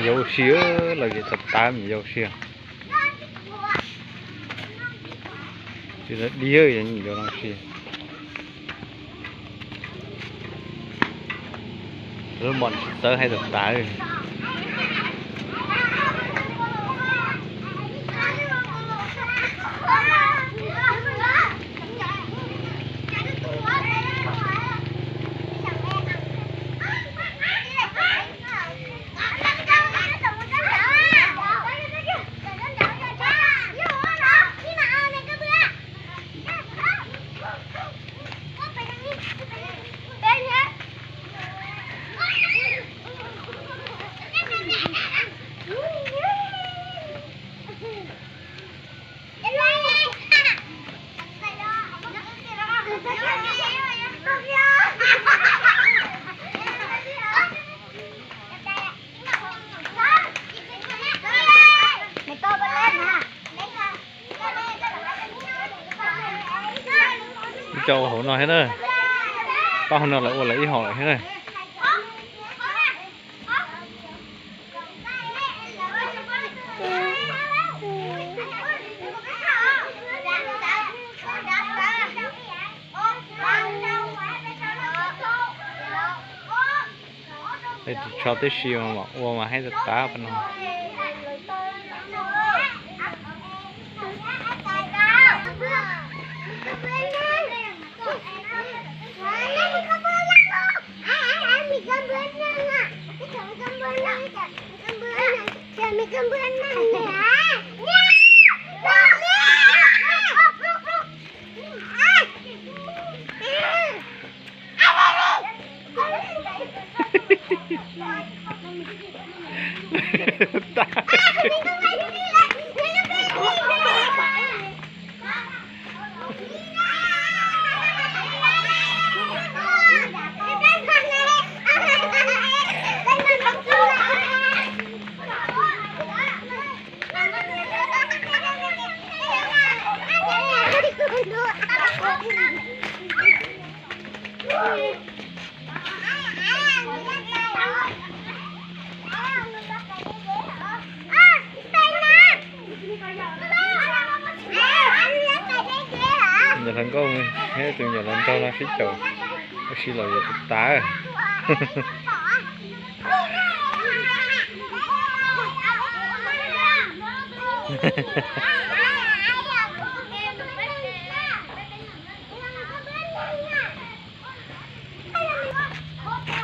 Yau ua si, lawv kev txog tav me nyuam yau ua si. Tsis dib yau no si. Lub mos tsis txawv hais txog tav. Ib co ua hauv no thiab na. Pab hauv no lawv ua lawv ib hom lawm thiab na. Tsis tshua tib si mas ua mas haib tas tas pab no. Nyuam hluas nkauj thiab tus nyuam hluas nraug no sib caum ua si los yuav tas.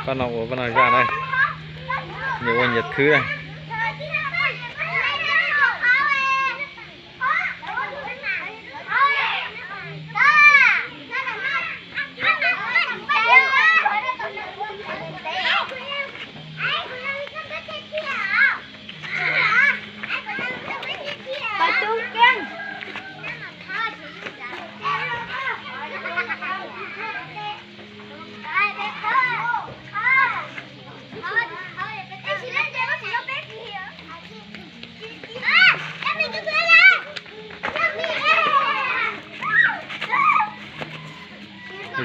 Pab no ua pab no zaj na, nyias ua nyias thwb na.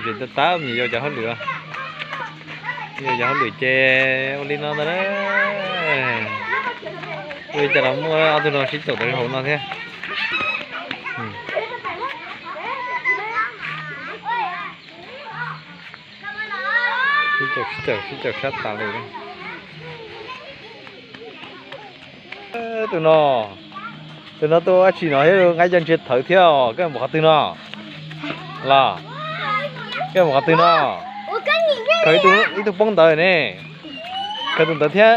Tseem tab tab me nyuam yau cov hauj lwm, me nyuam yau cov hauj lwm ces ua li no ntag na. Ua li cas los muaj ob tug no sib caum tau hauv no thiab. Sib caum sib caum sib caum sab tas li. Tus no, tus no tuaj ua dab tsi no thiab nqa cov ntsia thawv thiab os, koj mus qhov twg no? Los, koj mus qhov twg no? Khaws ib tug poob ntawd ne, khaws tus ntawd thiab.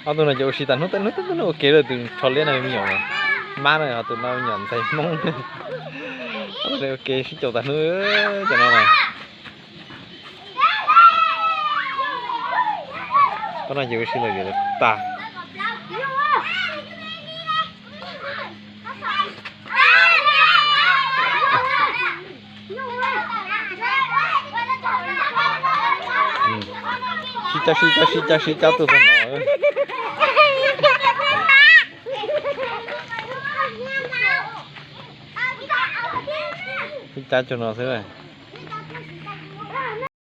Ob tug no ces ua si tas hnub, hnub hnub ua ke lawm, tus tsho liab no me nyuam mab no, ho tus no me nyuam ntxhais Hmoob. Ua ke sib caum tas hnub cov no na. Pab no ces ua si lawm yuav tas. Sib cab sib cab sib cab sib cab tuaj txog no. Sib cab tsuag no xwb.